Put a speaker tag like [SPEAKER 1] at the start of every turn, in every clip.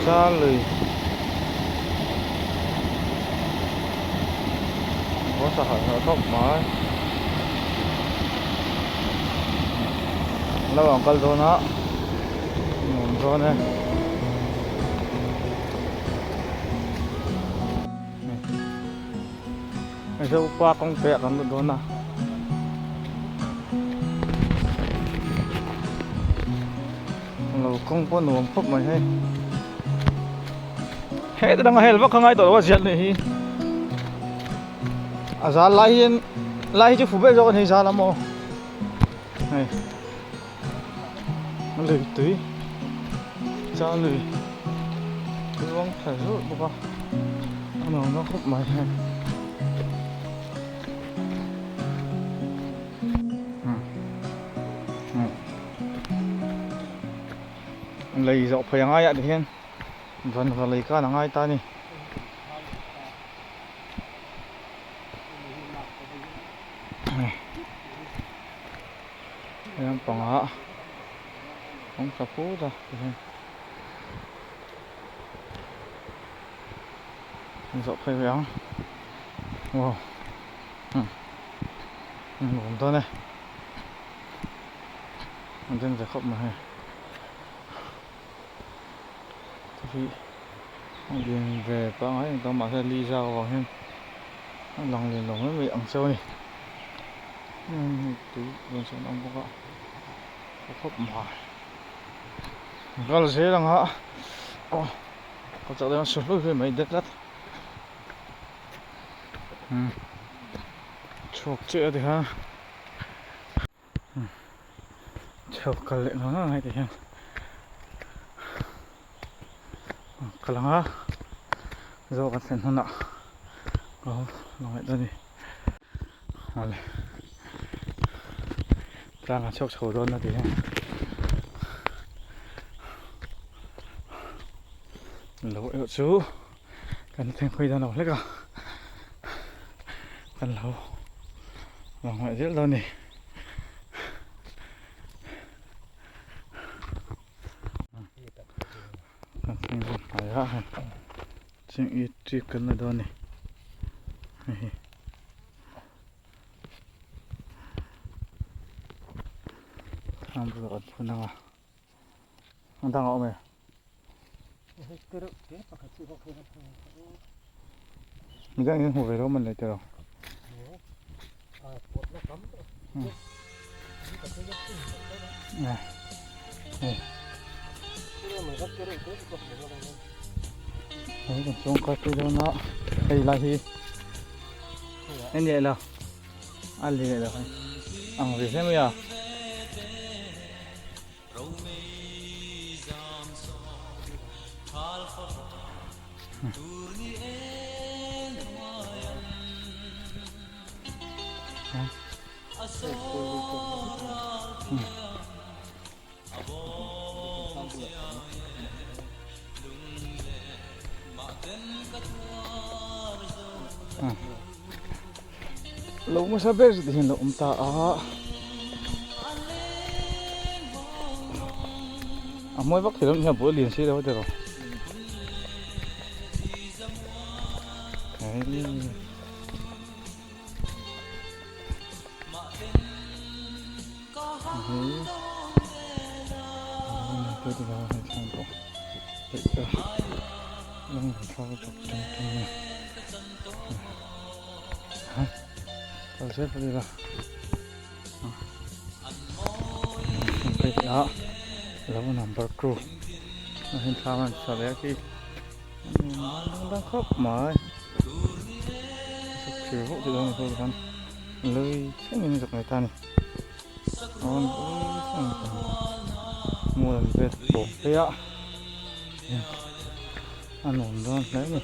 [SPEAKER 1] Chal lui Kawng tha harh harh khawp mai Lo ang kal dawn a nuam dawn e. Zopa kawng te ah kan lut dawn a. Lo kawng pawh nuam khawp mai hei. Heta dang a hel vak kha ngai tawh lo a ziat leh hi. A zal lai hian lai hi chu fu ber zawk a ni zal a maw. Hei lui tui cha lui ruang tha zurh bawk a a nuam dawn khawp mai hei lei zawh phei a ngai ah ti hian van va lei khan a ngai ta a ni. Heng pangah awm tha phut a tihian an zawh phei ve ang wow umm nuam dawn e a den ve khawp mai hei hei hi a lian ve pangngai ang tak mahse li zau avang hian a lang lian lo mai mai ang cheu a ni. Tui rawn sawn awm bawk a ka khawp mai kal zel ang a aw ka chak deuh a su hlui hlui mai dek tlat umm chhuak chiah a ti kha chhuak kal leh ngang ngang heti hian kal ang a zawh kan thlen hunah ka lo ngaih dawn a ni. Awle tlang a chhuak chho dawn a ti hian lo erawh chu kan thleng phei dawn lo hlek a kan lo lang ngaih zel dawn a ni. Kan thleng dawn hnai a hei ching i trip kan la dawn a ni hei hi thlam bulah kan phun ang a a dang a awm e. Midang in hmu ve lo man leh tiraw. Hei kan chuang kar tui dawn a hei lai hi en leh lo a leh lo hei ang ve hle mai a. Lo hmasa ber chu tihian lo awm ta a a mawi vak thei lo nia buai lian si lo a tiraw. Number 2 khawp mai thir vawk te dawn ni khan lui thlengin zawk mai ta a ni awn lui thlengin mual an vet bawk phei a a nuam dawn hle a ni.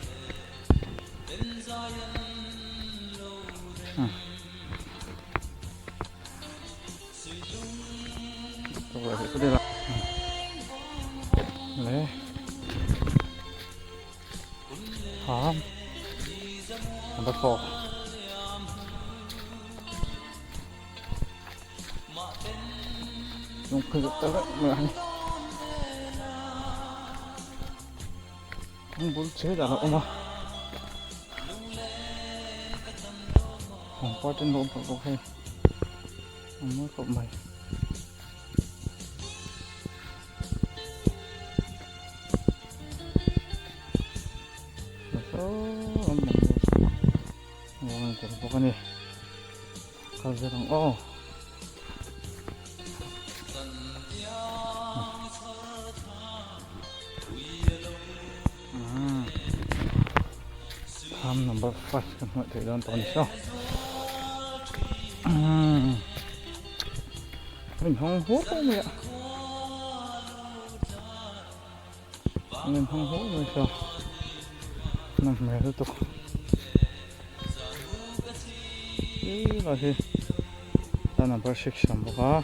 [SPEAKER 1] Le Tham Number 4 Lung phei tak tak mai a ni. Thing bul chet a lo awm a pangpar te an lo awm tawh bawk hei a mawi khawp mai. Bawk a ni kal zel ang aw. Thlam number 5 kan hmuh theih dawn tawh a ni saw. Min hawng huau mai a. Min hawng huau mai saw. Nawm hmel lutuk. Ih hi. Number 6 ang bawk a.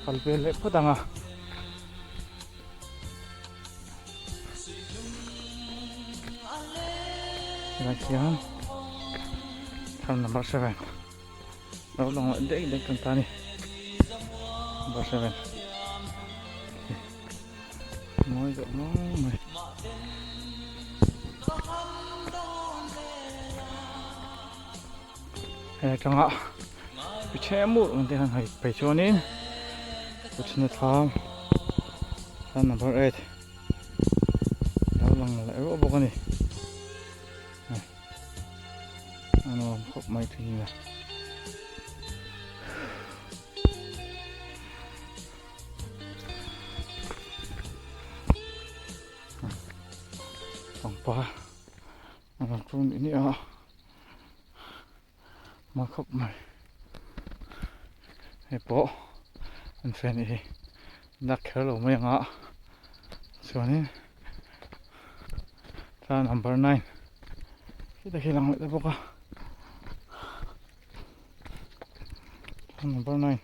[SPEAKER 1] Kal ve leh phawt ang a. Helai khian thar number 7 lo lang leh daih daih kan ta a ni number 7 mawi deuh mai mai. Hei atanga pi chhe mur ang te khan hei phei chuanin kawchhina thlam thlam number 8 lo lang leh ruah bawk a ni hei a nuam khawp mai thin a pangpar a rawn ṭum ni ni a. Mawi khawp mai hei pawh an fan hi dak kher lo mai ang a chuanin thla number 9 khi te khi lang leh ta bawk a thla number 9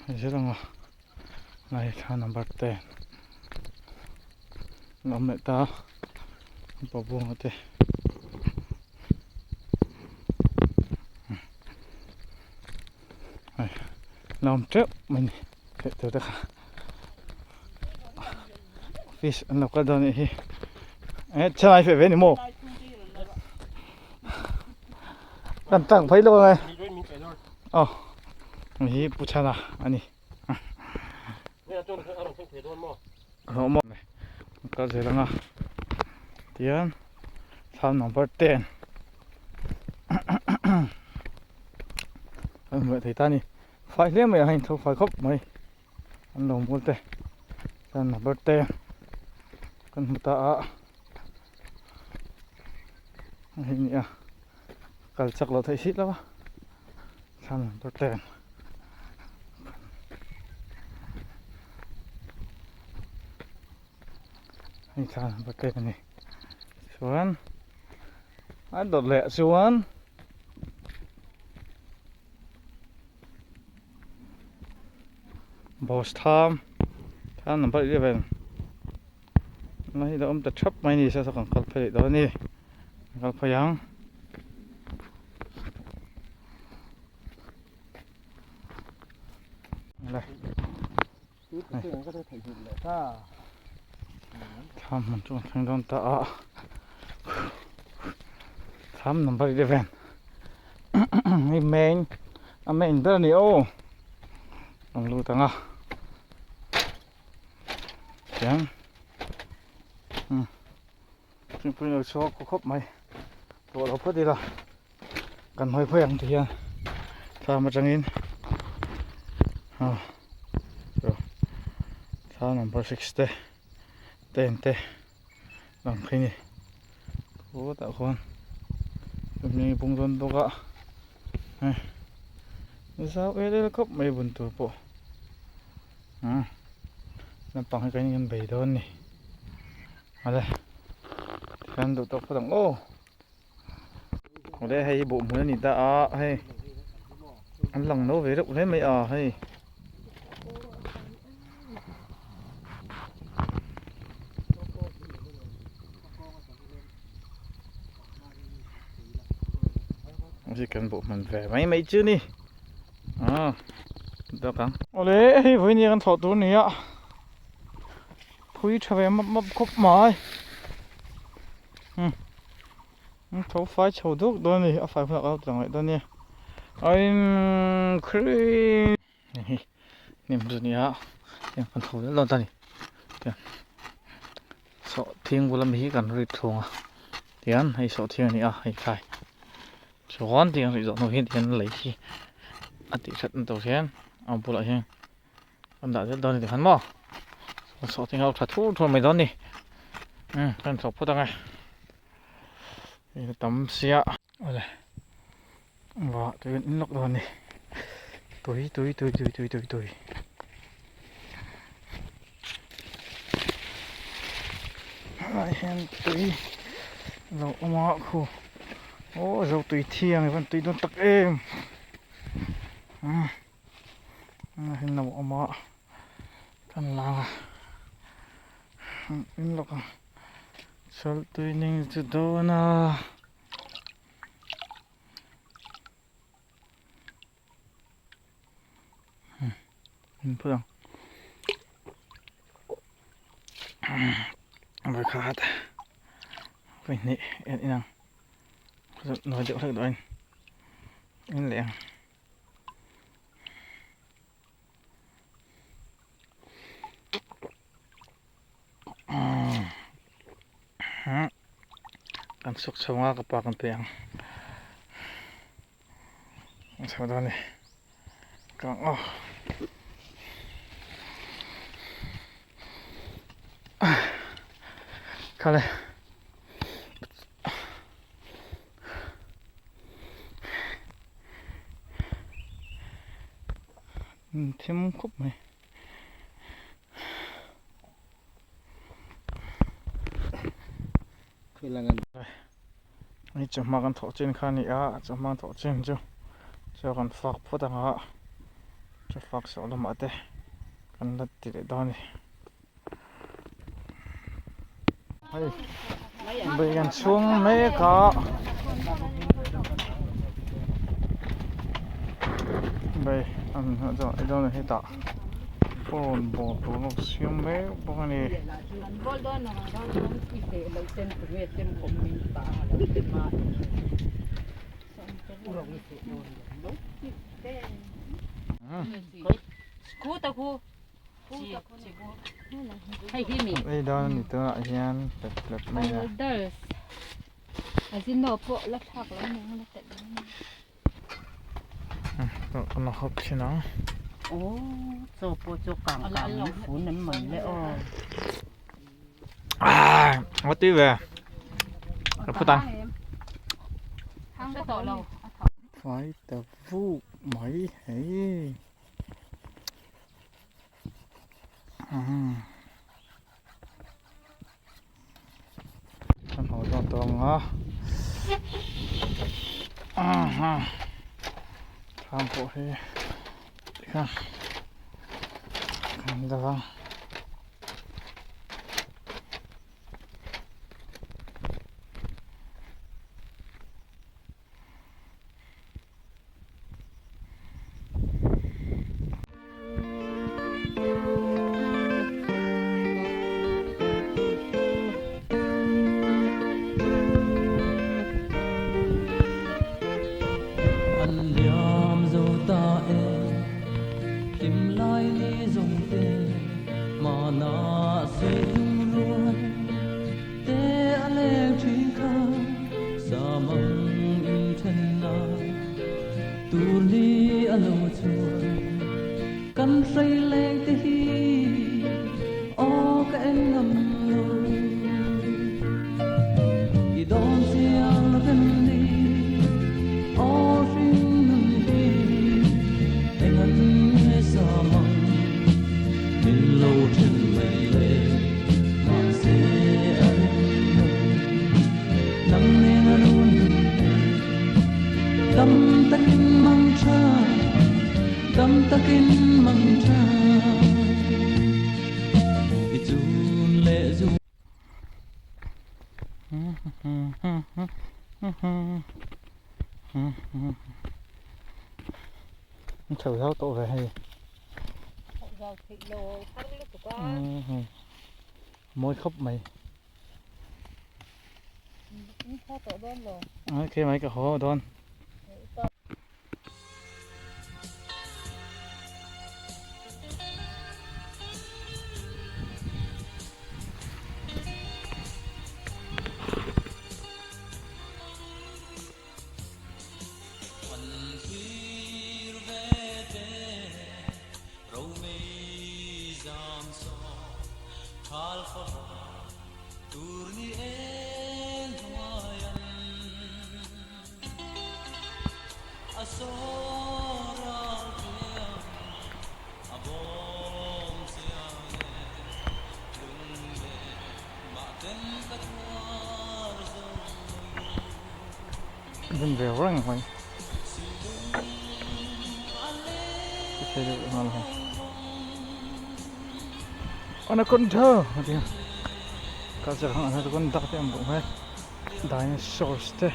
[SPEAKER 1] Hei zel ang a lai thla number 10 an awm leh ta a buanga te hei la awm teuh mai ni theih tur te kha office an lo kal dawn anih hi eh chennai feh ve ni maw. Kan tang phei lawk ange. Aw. Hei hi Pu Chhana a ni. Rawh maw. Kal zel anga. Tian thlam number 10. An hmuh thei ta ni. Fai hle mai a hei tho fai khawp mai. An lo mawl te. Thlam number 10. Kan hmu ta a. Hei nia kal chak loh theih si lo a thlam number 10 hei thla number 10 a ni chuan a dawt leh chuan boss thlam thlam number 11. Hei la awm ta thap mai ni se saw kan kal phei leh dawn a ni kan kal phei ang thlam hmun chu kan thleng dawn ta a thlam number 11 hei main a main ber a ni aw. Rawn lut ang a tiang umm thingpui lo chhuak khaw khawp mai tawh lo phawt ila kan hawi phei ang ti hian thlam atangin ah thla number six te ten te lang phei ni khutah khuan hming bung dawn bawk a hei zau el el khawp mai bun tur pawh umm naupang hi kan bei dawn a ni awle tikhian duh tawk phawt ang aw awle hei hi buh hmun a ni ta a hei an lang no ve reuh hle mai a hei. Hei kan buh hman ve mai mai chu ni ah dawk ang awle hei vawiin hi kan thlawh tur a ni a phui tha ve map map khawp mai umm tho fai chho duk dawn a ni a fai hunah kan lo ti lang leh dawn nia I'm cream. Hei hi hnim chu nia heng kan tho dawn ta ni tiang sawhthing bula mi hi kan rit thung a tian hei sawhthing a ni a hei thlai chuan tiang rih zawh hnu hian tihian lei hi a tih that na tur hian a bulah hian kan dah zel dawn a ni tikhan maw sawhthing ho tha thur thur mai dawn a ni umm kan thawk phawt ang e hei tam sia awle. Vah tui an in lawk dawn a ni tui tui tui tui tui tui tui helai hian tui a lo awm a khu aw zo tui thiang i van tui dawn tak em umm helai hian a lo awm a kan lang a in lawk ang salt tui ning chu dawn a. Vawikhat vawihnih en inang nawi deuh hlek duh a in leh ang. Kan suk chho ang a ka pa kan pe ang an chho dawn a ni kang aw khale thim khawp mai. Hei chawhma kan thawh chin kha a ni a chawhma thawh chin chu chaw kan fak phawt ang a chaw fak sawh lamah te kan la ti leh dawn a ni hei bai kan chhung mek a bai an dawn a hetah. Phone bawr tur lo siam mek bawk a ni. Ei dawn a ni tunah hian hlep hlep mai a. Kan hawp thin ang. A tui ve ka phut ang. Fai ta vuk mai hei. Kan haw dawn tawh ang a thlam pawh hi tikhan kan deuh ang. Chho zau tawh ve hei.
[SPEAKER 2] Zau theih lo har lutuk a.
[SPEAKER 1] Mawi khawp mai.
[SPEAKER 2] In haw tawh dawn lo.
[SPEAKER 1] Ok mai ka haw dawn. Dum ve reng mai thei deuh nghal hei anaconda a ti a kalchak ang anaconda te an bawk hmel dinosaurs te.